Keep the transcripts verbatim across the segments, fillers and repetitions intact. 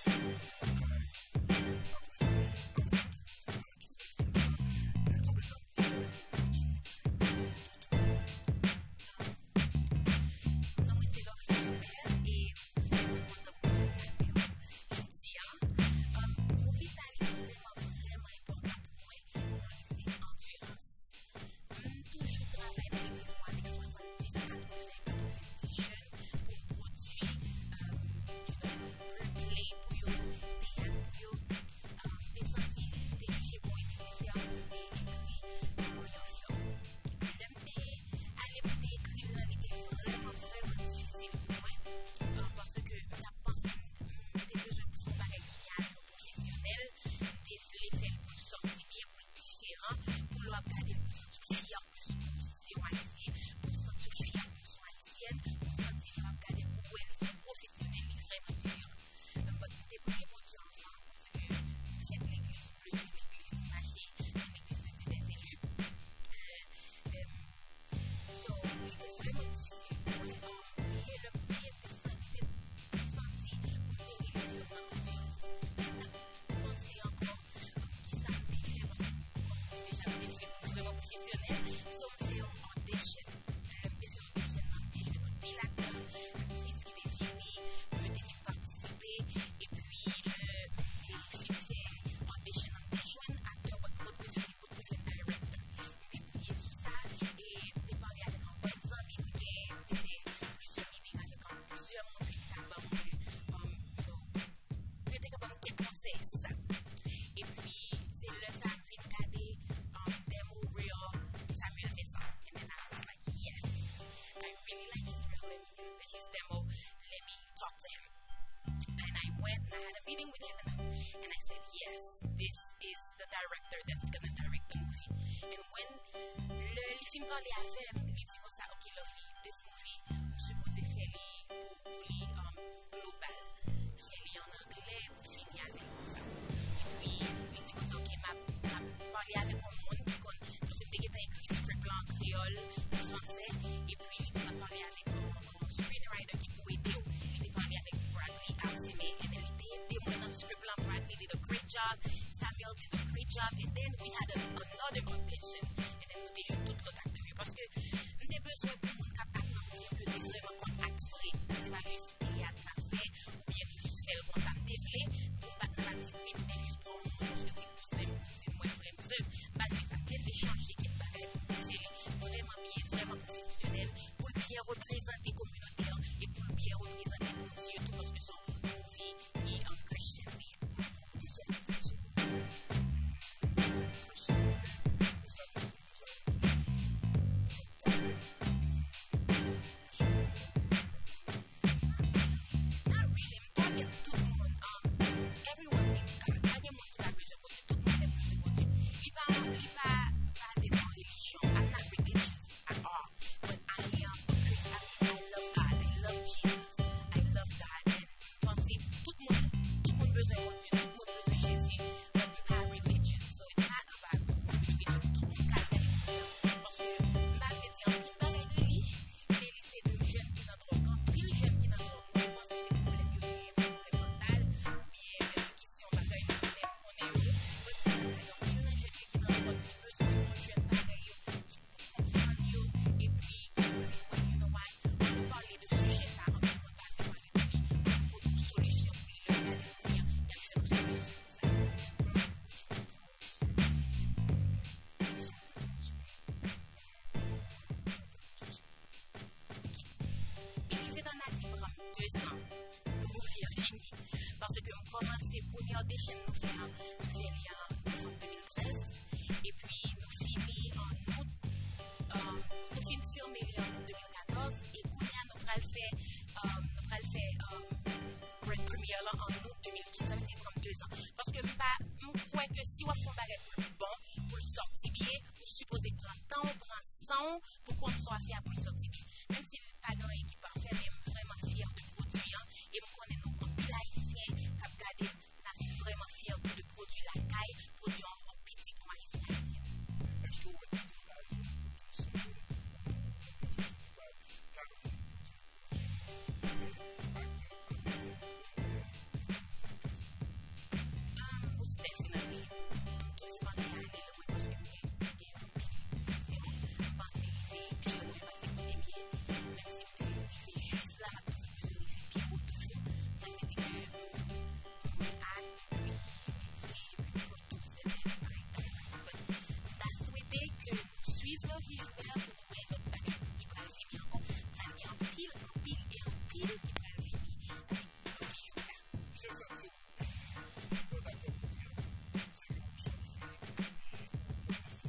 ti moman lakay, apre sa, e pa mal de moun ki fè l, men kanmenm, e konpetan pou pwodui. Non, mwen se Lovely Joubert e m vrèman kontan pou mwen avè w jodi a. Um, movie sa li vrèman, vrèman enpòtan pou mwen nan li se Andirans. M toujou travay nan legliz mwen avèk swasanndis, katreven, katrevenndis jèn pou m pwodui, um, you know, play pou yo, teyat pou yo. Um, m te santi, m te jije pou li nesesè pou m te ekri, um, yon fim. Lè m te ale pou m te ekri l lan, li te vrèman, vrèman difisil pou mwen, uh, paske m t ap panse m, m te bezwen pou fè yon bagay ki genyen pwofesyonèl, m te vle fè l pou l sòti byen, pou l diferan, pou lè w ap gade l, pou w santi w fyè ke w se yon Ayisyen, pou w santi w fyè ke w se yon Ayisyèn, pou w santi lè w ap gade l, pou w wè li se yon pwofesyonèl, li vrèman diferan. Men, but, m te priye Bondye anvan, paske m fèt legliz, m leve legliz, m mache nan legliz Senti Dèzeli. Euh, euh, So, li te vrèman difisil pou mwen, um, priye, lè m priye, m te san-, m te santi pou m te rele fim nan Andirans. Men m t ap panse ankò, um, kisa m te fè, paske, kòm m di deja, m te vle pou vrèman pwofesyonèl. So, m fè yon audition. Lè m te fè audition nan, m te jwenn anpil aktè, aktris ki te vini, pou yo te vin patisipe, epi lè m te fin fè audition nan, m te jwenn aktè, but m potko fini, potko jwenn director. M te priye sou sa, e m te pale avèk yon bann zanmi m gen, m te fè plizyè meeting avèk, um, plizyè moun ki te ka ban mwen, um, you know, yo te ka ban m kèk konsèy sou sa. Epi, se lè sa a m vin gade, um, demo reel Samuel Vincent. And then I was like, "Yes, I really like his reel. Let me, his demo, let me talk to him." And I went and I had a meeting with him and I, and I said, "Yes, this is the director that's gonna direct the movie." And when lè li fin pale avè m, li di konsa, "Ok, Lovely, this movie, ou sipoze fè li pou, pou li, um, global. Fè li an anglè, ou fini avè l konsa." Epi, li di konsa, "Ok, m ap, m ap pale avèk yon moun ki konn," paske m te gentan ekri script la an kreyòl, an fransè, epi li di, "M ap pale avèk yon, yon screenwriter ki pou ede w." Li te pale avèk Bradley Alcimé, and then li te ede mwen nan script la. Bradley did a great job, Samuel did a great job, and then we had a, another audition, and then nou te jwenn tout lòt aktè yo, paske m te bezwen pou moun k ap act nan movie an pou yo te vrèman konn act vre, se pa jis teyat n ap fè, oubyen nou jis fè l konsa. M te vle pou m pa t nan pati pri, m te jis pran yon moun, paske se kouzen m, kouzin mwen, frè m, sè m, m pa t vle sa, m te vle chanje kèk bagay pou m te fè li vrèman byen, vrèman pwofesyonèl, pou l byen reprezante kominote an, e pou l byen reprezante Bondye tou, paske se yon movie ki, um, Christian li ye. Ou deja di sou Christian, ou deja di sou Not really, m target tout moun. Um, everyone needs God. Pa gen moun ki pa bezwen Bondye. Tout moun mèt bezwen Bondye. Li pa, li pa baze nan relijyon. I'm not religious at all. But I am a Christian. I mean, I love God. I love Jesus. I love God. And m panse tout moun, tout moun bezwen Bondye. Tout moun bezwen Jezi. But m pa religious. So it's not about religion. Tout moun ka gade Bondye. Paske m pa vle di anpil bagay de li. Men li se de jèn ki nan dwòg, anpil jèn ki nan dwòg. Mwen panse se pwoblèm yo genyen, pwoblèm mantal, oubyen pèsekisyon, bagay yo, men m konnen yo. Mwen di sa, gen anpil nan jèn yo ki nan dwòg, ki bezwen yon jèn parèy yo, ki pou konprann yo, epi ki pou vin wè, you know what, ann nou pale de sijè sa a anpil, mwen pa vle pale de li, men nou pote yon solisyon pou li, lè l gade movie an, y ap jwenn yon solisyon pou sa. Believe it or not, li pran m dezan pou movie an fini. Paske m kòmanse premye audition nou fè an, nou fè li an novanm de mil trèz. Epi nou fini an out, um, nou fin filme li an out de mil katòz. E kounye a nou pral fè, um, nou pral fè, um, grand premiere lan an out de mil kenz. Sa vle di li pran m dezan. Paske m pa, m kwè ke si w ap fè yon bagay pou l bon, pou l sòti byen, ou sipoze pran tan w, pran san w, pou konn sa w ap fè a pou l sòti byen. Menm si pa gen anyen ki pafè, men m vrèman fyè de pwodui an, e m konnen nou anpil Ayisyen k ap gade m, n ap vrèman fyè tou de pwodui lakay, pwodui an, an pitit nou Ayisyen, Ayisyèn. Èske w wè tout travay, tout se, tout se travay, pa gen moun ki pwodui, men pa gen anyen ki pwodui. Lovely Joubert pou nou wè lòt bagay ki pral vini ankò. Pral gen anpil, anpil e anpil ki pral vini avèk Lovely Joubert. Jan santi w, lè w t ap fè pwofil, se ke w sòt fè, e w kòmanse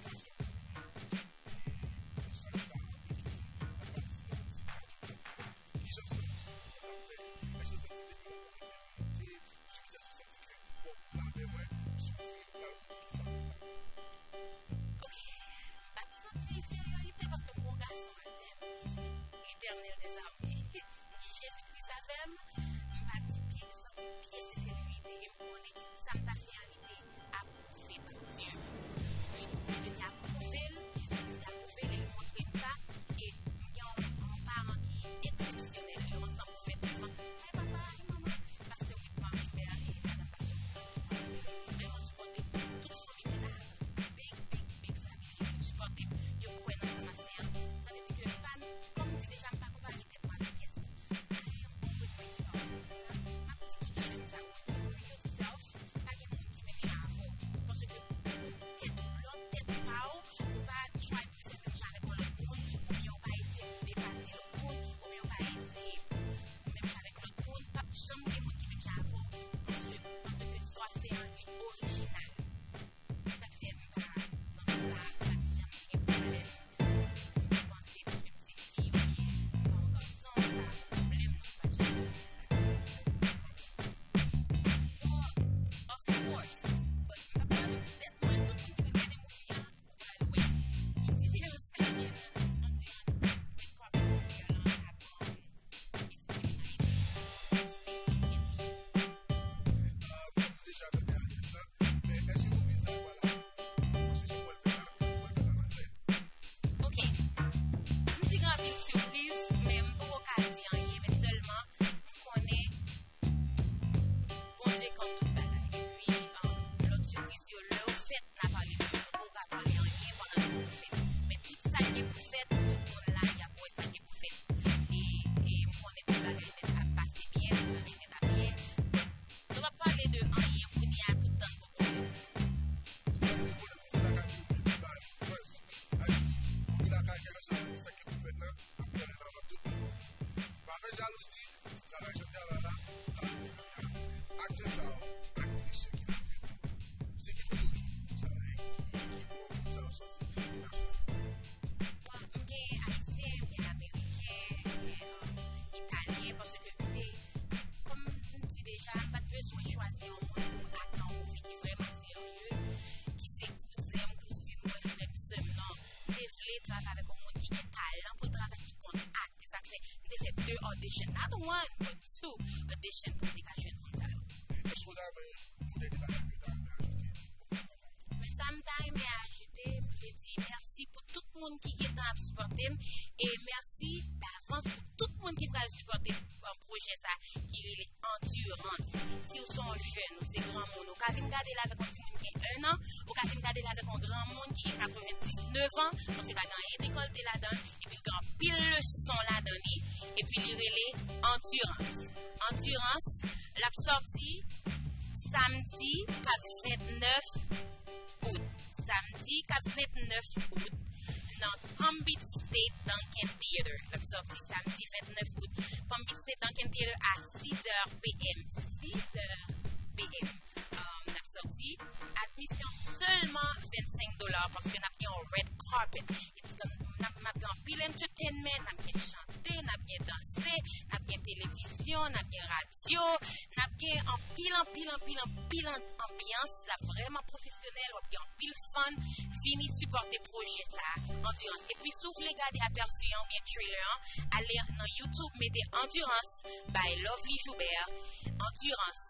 gason. E sa, sa anpil ki di, nan Palestin, se pa tout moun ki fè. Kijan w santi w lè w t ap fè? Èske w santi te gen yon enfimite? Jodi a se santi trè bon, m avè mwen, m sou fil, m pral montre ki sa m ye. Ok, m pa t santi enferyorite paske m gon gason avè m ki se Letènèl dèzame, ki Jezi Kris avè m. M pa t pi-, santi pyès enferyorite e m konnen sa m ta fè a, li te apwouve pa Dye. Li, Bondye te apwouve l, Jezi Kris te apwouve l, e li montre m sa. E m gen yon, yon paran ki eksepsyonèl, yo ansanm pou venndevan. Ay papa, ay manman, pastè Whitmar Joubert e madanm pastè Whitmar Joubert, yo vrèman sipòte m. Tout fanmi mwen la, big, big, big family, yo sipòte m, yo kwè nan sa m ap fè an. Sa vle di ke m pa, kòm m di deja, m pa konpare tèt mwen avèk pyès moun. I am always myself. M ap di tout jèn sa yo, be yourself. Pa gen moun ki menm jan avè w. Paske ou tèt ou, lè w tèt pa w, ou pa try pou fè menm jan avèk yon lòt moun, oubyen ou pa eseye depase lòt moun, oubyen ou pa eseye pou menm jan avèk lòt moun. P ap janm gen moun ki menm jan avè w. Paske, paske sa w ap fè an, li orijinal. Sa k fè m pa, nan sans sa, pa t janm gen pwoblèm. M panse paske m se fi oubyen m pa yon gason, sa pa pwoblèm non, m pa t janm panse sa. Bon, of course, but m p ap pale pou tèt mwen, tout moun ki pa gade movie an, ou pral wè ki diferans ka gen nan andirans red carpet movie an lan avèk, um, Estate Night, Estate Night. Ah, bon, m deja tande avèk sa, men èske movie sa pral la? Paske si w pral fè la, w pral fè la nan klè. Ok. M di gen anpil sipriz, men m poko ka di anyen, men sèlman m konnen Bondye konn tout bagay. Epi, um, lòt sipriz yo, lè yo fèt, n a pale de yo. Nou poko ka pale anyen pandan yo poko fèt. Men tout sa k gen pou fèt, tout moun la, y ap wè sa k gen pou fèt. E, e m konnen tout bagay nèt ap pase byen, tout bagay nèt ap byen. Nou p ap pale de anyen kounye a, tout tan n poko fèt. Sa vle di konnen movie la ka di yo tout bagay first. Sa vle di, movie la ka gen sa, sa k gen pou fèt la, ap konnen l anvan tout moun. Pa fè jalouzi, se travay, jan travay la, travay la. Aktè sa yo, aktris yo ki nan fim yo, se ki kote yo jwenn moun sa yo ye, ki, ki bò moun sa yo sòti nan nasyon? Bon, m gen ayisyen, m gen ameriken, m gen, um, italyen, paske m te, kòm m di deja, m pa t bezwen chwazi yon moun pou m ak nan yon movie ki vrèman serye, ki se kouzen m, kouzin mwen, frè m, sè m, non. M te vle travay avèk yon moun ki gen talan pou l travay, ki konn akte. Sa k fè m te fè de audition, not one, but two audition pou m te ka jwenn moun sa yo. Èske w ta renmen pou dènye bagay ke w ta renmen ajoute? Men sa m ta renmen ajoute, m vle di mèsi pou tout moun ki gentan ap sipòte m, e mèsi davans pou tout moun ki pral sipòte, um, pwojè sa ki rele Andirans. Si w se yon jèn, ou se granmoun, ou ka vin gade l avèk yon timoun ki gen enn an, ou ka vin gade l avèk yon granmoun ki gen katrevendiznèf an, paske l pa gen anyen dekòlte ladan l, epi l gen anpil leson ladan li, epi li rele Andirans. Andirans, l ap sòti samdi k ap vennèf out. Samdi k ap vennèf out nan Palm Beach State Duncan Theater. L ap sòti samdi vennèf out, Palm Beach State Duncan Theater a sizè p m. Sizè p m. Um, n ap sòti. Admisyon sèlman vennsenk dola paske n ap gen yon red carpet. It's gonna, n ap, n ap gen anpil entertainment, n ap gen chante, n ap gen danse, n ap gen televizyon, n ap gen radyo, n ap gen anpil, anpil, anpil, anpil an-, anbyans. L ap vrèman pwofesyonèl, w ap gen anpil fan. Vini sipòte pwojè sa a, Andirans. Epi si w vle gade apèsi an oubyen trailer an, ale nan YouTube, mete Andirans by Lovely Joubert. Andirans.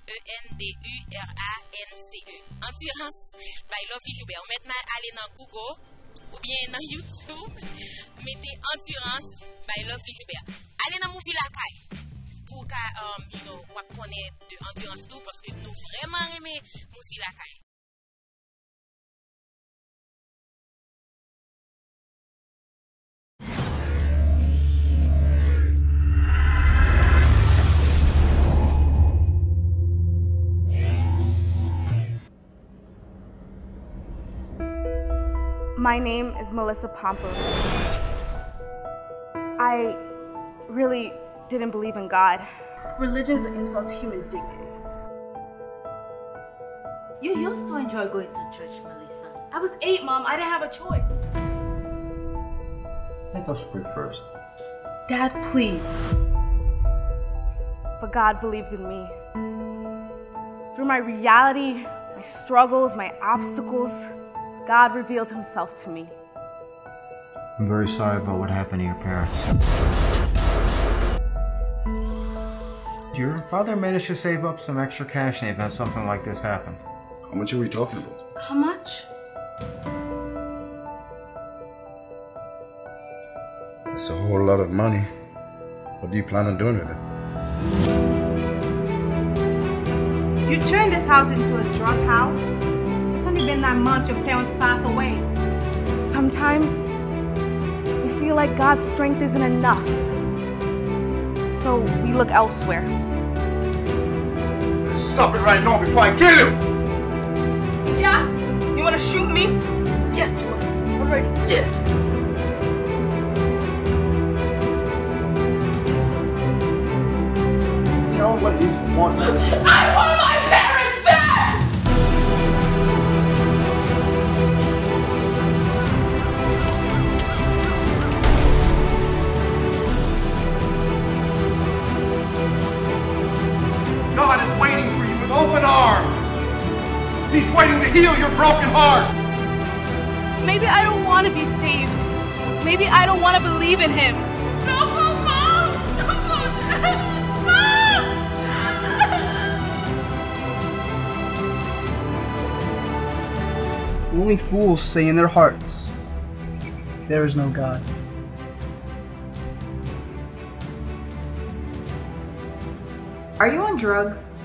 E N D U R A N C E. Andirans by Lovely Joubert. Ou mèt ma-, ale nan Google oubyen nan YouTube, mete Andirans by Lovely Joubert. Ale nan Movie Lakay pou w ka, um, you know, w ap konnen de Andirans tou, paske nou vrèman renmen Movie Lakay. My name is Melissa Pompo's. I really didn't believe in God. Religion is an insult to human dignity. You used to enjoy going to church, Melissa. I was eight, Mom. I didn't have a choice. Let us pray first. Dad, please. But God believed in me. Through my reality, my struggles, my obstacles, God revealed himself to me. I'm very sorry about what happened to your parents. Your father managed to save up some extra cash in the event something like this happened. How much are we talking about? How much? That's a whole lot of money. What do you plan on doing with it? You turned this house into a drug house? It's only been nine months your parents passed away. Sometimes we feel like God's strength isn't enough. So we look elsewhere. Let's stop it right now before I kill you! Yeah? You wanna shoot me? Yes, you will. I'm already dead. Tell me what it is you want. I want my parents back! God is waiting for you with open arms. He's waiting to heal your broken heart. Maybe I don't want to be saved. Maybe I don't want to believe in him. No, Mom! No, Mom! Only fools say in their hearts, "There is no God." Are you on drugs?